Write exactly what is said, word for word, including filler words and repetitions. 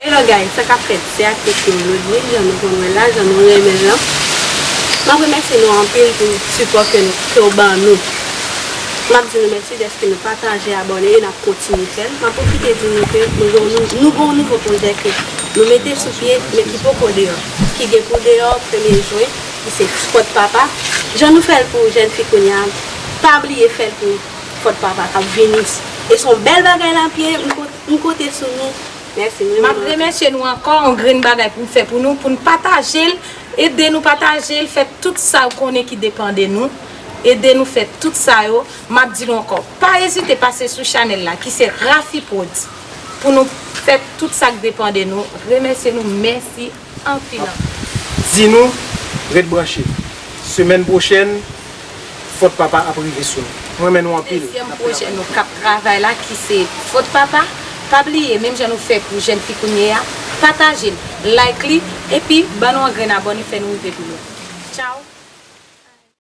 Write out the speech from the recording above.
Hello guys, sa k ap fèt? Se ak Tekno Ludwig, jan nou konn wè la, jan nou renmen l lan. M ap remèsye nou anpil pou sipò ke, ke w ban nou. M ap di nou mèsi dèske nou pataje, abòne e n ap kontinye fè l. M ap pwofite di nou ke nou gen yon nou, nou gen yon nouvo pwojè ke nou mete sou pye, men ki poko deyò, ki gen pou deyò premye jen, ki se Fòt Papa. Jan nou fè l pou jèn fi kounye a, pa bliye fè l pou Fòt Papa k ap vini. E se yon bèl bagay l ap ye, m ko-, m konte sou nou. Mèsi, mwen, m ap remèsye nou ankò, yon grenn bagay pou n fè pou nou, pou n pataje l, ede nou pataje l, fè tout sa w konnen ki depann de nou, ede nou fè tout sa yo. M ap di nou ankò, pa ezite pase sou chanèl la, ki se Rafi Prodz, pou nou fè tout sa k depann de nou. Remèsye nou, mèsi anpil, anpil. Di nou, ret branche. Semèn pwochèn, Fòt Papa ap rive sou nou. Mwen renmen nou anpil. Dezyèm pwojè nou k ap travay la, ki se Fòt Papa. Pa bliye, menm jan nou fè pou jèn fi kounye a, pataje l, like li, epi ban nou yon grenn abòne, fè nou rive pi lwen. Tchao!